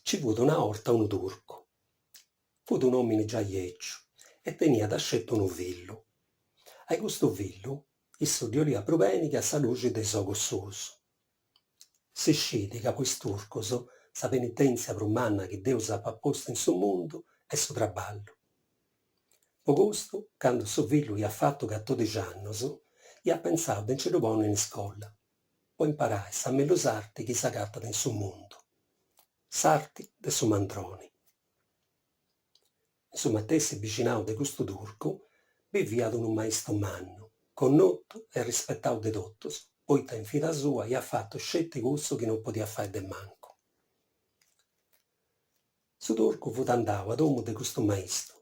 Ci fut una 'orta unu turcu. Fut un'òmini giai 'eciu e teniat sceti unu fillu. A custu fillu issu ddi 'oliat prus beni che a sa luxi de is ogus suus. Si scit ca po is turcus sa penitèntzia prus manna chi Deus apat postu in su mundu est su traballu. Po custu, candu su fillu iat fatu catodixi annus, iat pentzau de nci ddu ponni in iscola, po imparai sa mellus arti chi s'agatat in su mundu, s'arti de su mandroni. In su matessi bixinau de custu turcu biviat unu maistu mannu, connotu e rispetau de totus, poita in vida sua iat fatu sceti cussu chi non podiat fai de mancu. Su turcu fut andau a domu de custu maistu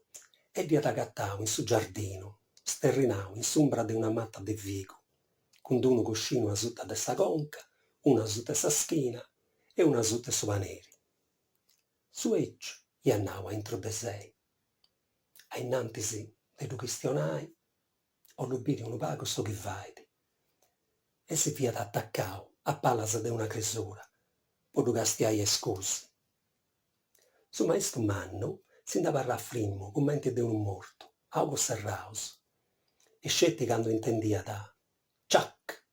e dd'iat agatau in su giardinu, sterrinau in s'umbra de una mata de figu, cun d'unu coscinu asuta de sa conca, unu asuta 'e sa schina e unu asuta 'e su paneri. Su 'eciu iat nau a intru de sei, A innantis de ddu chistionai, 'ollu biri unu pagu su chi fait. E si fiat atacau a palas de una cresura po ddu castiai a iscusi. Su maistu mannu si nd'abarràt frimmu cumenti de unu mortu, a ogus serraus, e sceti candu intendiat ciac!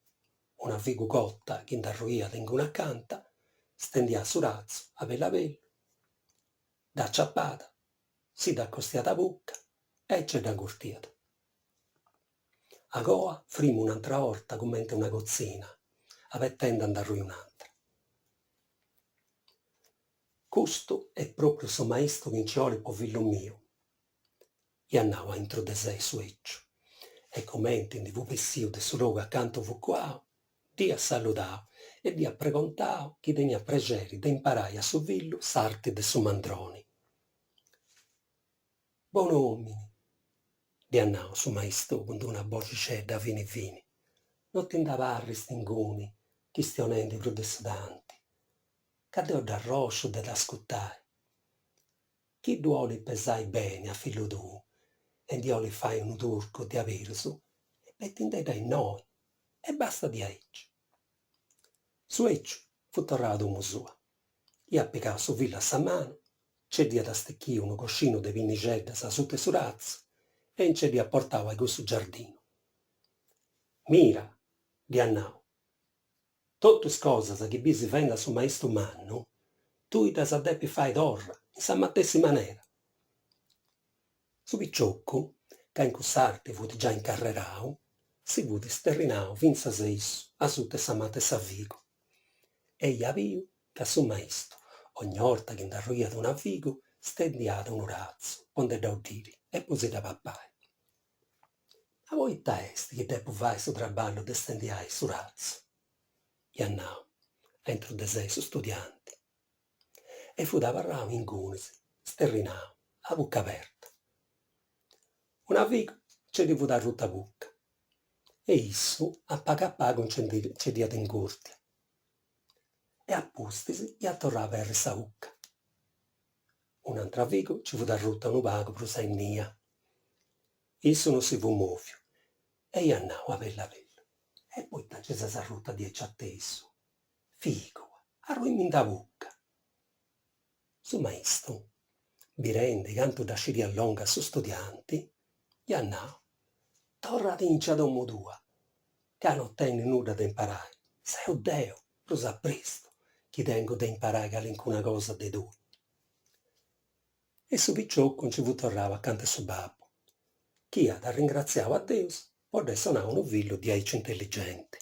Una figu cota chi nd'arruiat inguni acanta, stendiat su ratzu a bellu a bellu, dd'aciapàt, si dd'acostiat a buca e nce dda ingurtiat. Agoa frimu un'antra 'orta cumenti una cotzina, abetendi a nd'arrui un'antra. Custu est pròpriu su maistu chi nci 'olit po fillu miu, iat nau a intru de sei su 'eciu, e cumenti ndi fut bessiu de su logu acantu fut cuau, dd'iat saludau e dd'iat pregontau chi teniat prexeri de imparai a su fillu s'arti de su mandroni. Bon'omini, dd'iat nau su maistu cun d'una boxixedda fini fini, no ti nd'abarrist inguni chistionendi prus de su tanti, ca deu dd'arrosciu de t'ascutai. Chi ddu 'olit pesai beni a fillu tuu e ndi 'olit fai unu turcu diaberus, betindeddu a innoi e bastat diaici. Su 'eciu fut torrau a domu sua. Iat pigau su fillu a sa manu, nce dd'iat stichiu unu coscinu de pinnixeddas asuta 'e su ratzu e nce dd'iat portau a cussu giardinu. Mira, dd'iat nau, totu is cosas chi bisi fendi a su maistu mannu, tui ddas a depi fai torra, in sa matessi manera. Su piciocu, ca in cuss'arti fut giai incarrerau, si fut sterrinau fintzas e issu asuta 'e sa mata 'e sa figu e iat biu ca su maistu, ogni 'orta chi nd'arruiat una figu, stendiat unu ratzu po nde dda 'oddiri e po si dda papai. Ma poita est chi depu fai su traballu de stendiai su ratzu? iat nau, a intru de sei su studianti. E fut abarrau ingunis, sterrinau, a buca aberta. Una figu nce ddi fut arruta a buca e issu a pagu a pagu nce dd'iat ingurtia e a pustis iat torrau a aberri sa 'uca. Un'antra figu nci fut arruta unu pagu prus a innia. Issu non si fut mòviu e iat nau a bellu a bellu, E poita nci ses arruta diaici atesu? Figu, arruimindi a buca! Su maistu, birendi cantu dda sciriat longa su studianti, iat nau, Torradinci a domu tua, ca no tenis nudda de imparai, seu deu, prus a prestu, chi tengu de imparai calincuna cosa de tui. E su piciocu nci fut torrau acanta 'e su babbu, chi iat arringratziau a Deus po dd'essi 'onau unu fillu diaici intelligenti.